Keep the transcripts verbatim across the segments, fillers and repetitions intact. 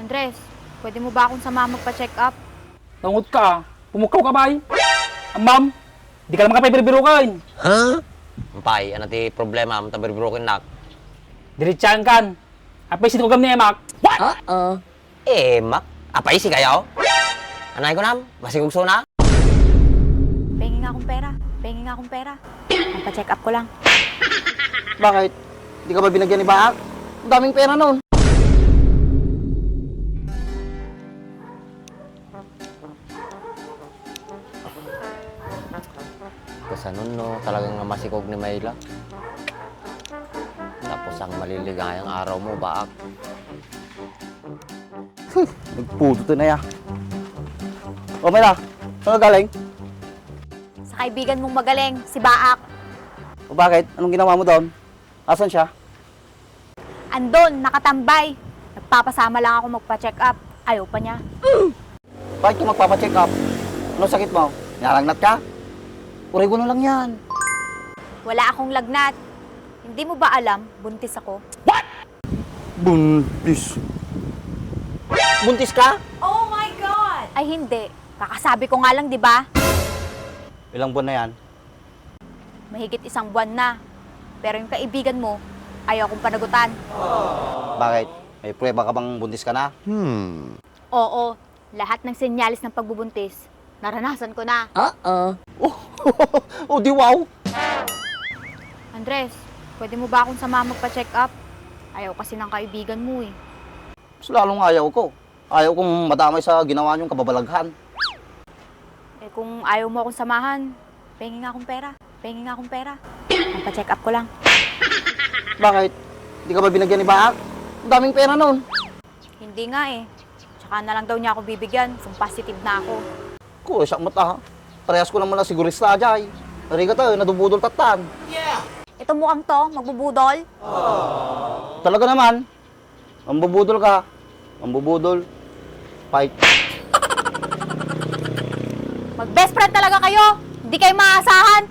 Andres, pwede mo ba akong samahan magpa-check up? Naungot ka, ah. Pumukkaw ka, bay. Ammam, di ka lang makapay birubiruken. Huh? Ampay, ano ti problema, ta birubirukennak? Diritsahan kan. Apay, sino ka ni Emak? What? Uh-oh. Eh, Emak? Apay, si kayo? Anay ko nam, masigugso na? Pengi nga akong pera. Pengi nga akong pera. Ang pa-check up ko lang. Bakit? Di ka ba binagyan ni Baak? Ang daming pera noon. Kasanon no, talagang nga masikog ni Mayla. Tapos ang maliligayang araw mo, Baak. Huh, nagputo to na ya. O, Mayla, saan ka galing? Sa kaibigan mong magaling, si Baak. O bakit? Anong ginawa mo doon? Asan siya? Andon, nakatambay. Nagpapasama lang ako magpa-check up. Ayaw pa niya. Bakit ka magpapa-check up? Ano sakit mo? Nalagnat ka? Origano lang yan. Wala akong lagnat. Hindi mo ba alam, buntis ako? What? Buntis. Buntis ka? Oh my God! Ay hindi. Kakasabi ko nga lang, di ba? Ilang buwan na yan? Mahigit isang buwan na. Pero yung kaibigan mo, ayaw kong panagutan. Bakit? May pruweba ka bang buntis ka na? Hmm. Oo, lahat ng senyales ng pagbubuntis, naranasan ko na. Uh-oh. Oh, oh, di wow! Andres, pwede mo ba akong samahan magpa-check up? Ayaw kasi ng kaibigan mo eh. Mas lalong ayaw ko. Ayaw kong madamay sa ginawa niyong kababalaghan. Eh, kung ayaw mo akong samahan, pengi nga akong pera. Pengi nga akong pera. Ang pa-check up ko lang. Bakit? Di ka ba binagyan ni Baak? Ang daming pera noon. Hindi nga eh. Tsaka na lang daw niya ako bibigyan kung positive na ako. Ko, isa mata. Parehas ko naman na sigurista, Jay. Arigato, nadubudol tatan. Ito mukhang to, magbubudol. Talaga naman. Mambubudol ka. Mambubudol. Fight. Mag-best friend talaga kayo. Hindi kayo maaasahan.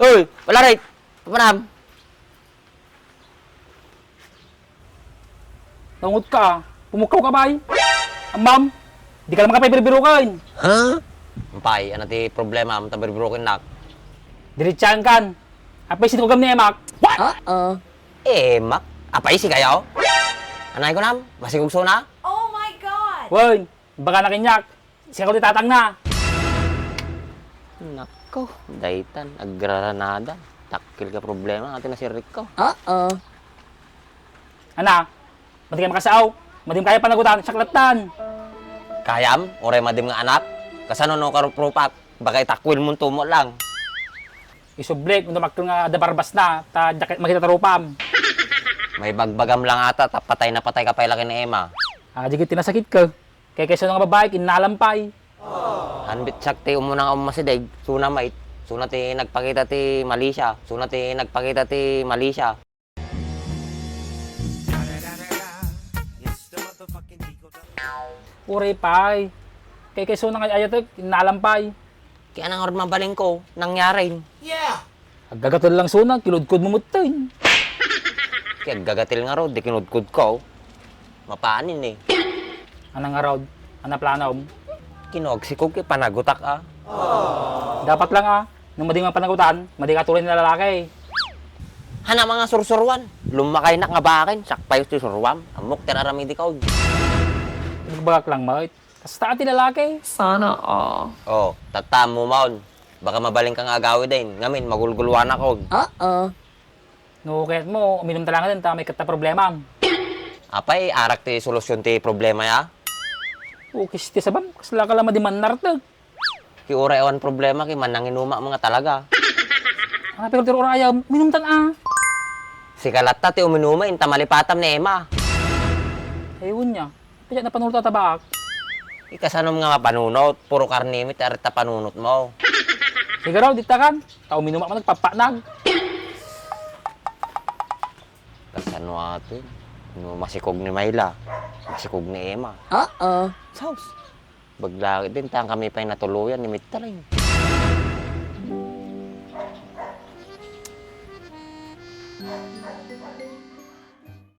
Uy, wala right. Papanam. Naungot ka, ah. Pumukkaw ka, bay. Ammam, di ka lang makapay birubiruken. Huh? Ampay, ano ti problema, ta birubirukennak? Diritsahan kan. Apay, sino ka ni Emak? What? Uh-oh. Eh, Emak? Apay, si kayo? Anay ko nam, masigugso na? Oh my God! Wen, baka nakinyak. Sika ko ti tatang na. Nako, daytan, agraranadan. Takkel ka problema, ati nasirrik ko. Uh-oh. Ana, madi ka makasao. Madi kaya panagutan, saklattan. Kayam, uray madim nga anak. Kasano no karuprupak, baka itakwil mo tumo lang. Isublik, no makkel nga adda barbas na, ta jacket makita tarupam. May bagbagam lang ata, ta patay na patay ka pay laki ni Emma. Ah, jigit tinasakit ka. Kay kaysa nga babae, kinnalam pay. Hanbit siak ti umuna nga ummasideg, suna mait, suna ti nagpakita ti mali siya, suna ti nagpakita ti mali siya. Uray pay, kay kaysa nga ay-ayatek, kinnalam pay. Kaya nang mabalin ko, nangyari. Aggagatel lang suna, kinudkod mo mutten. Kay aggagatel ngarud, di kinudkod ko. Mapanin eh. Ana ngarud, ana planom? Kinugsikog kay panagutak, ah. Dapat lang, ah. No madi nga panagutan, madi ka tulay nga lalaki. Hana mga sursuruan. Lumakaynak nga baken, sakpayos ti suruam. Ammok ti raramidikaw. Nagbagak lang, mait. Kasta ti lalaki. Sana all. Oh, tattaam mo maon. Baka mabalin ka nga agawiden. Ngamin, magulgulwanak, oh. Uh-oh. No, kayat mo, uminum ta lang din, ta may katta problema. Apay, arak ti solusyon ti problema ya? O, kisti sabam, kasla ka lang madi mannarteg. Ki uray awan problema, ki mananginuma mo nga talaga. Ang apikul ti uray ayaw, minum tan a. Sika latta ti uminuma, inta malipatam ni Emma. Ayun niya. Kaya napanulot a tabak. Ikasanom nga mapanunot, puro karne mi ti arita panunot mo. Sige raw, dita kan. Tao minuma mo nagpapanag. Kasano atin? No, masikog ni Mayla. Masikog ni Emma. Uh-oh. Saus. Baglagi din, tan kami pay natuluyan ni Mitring.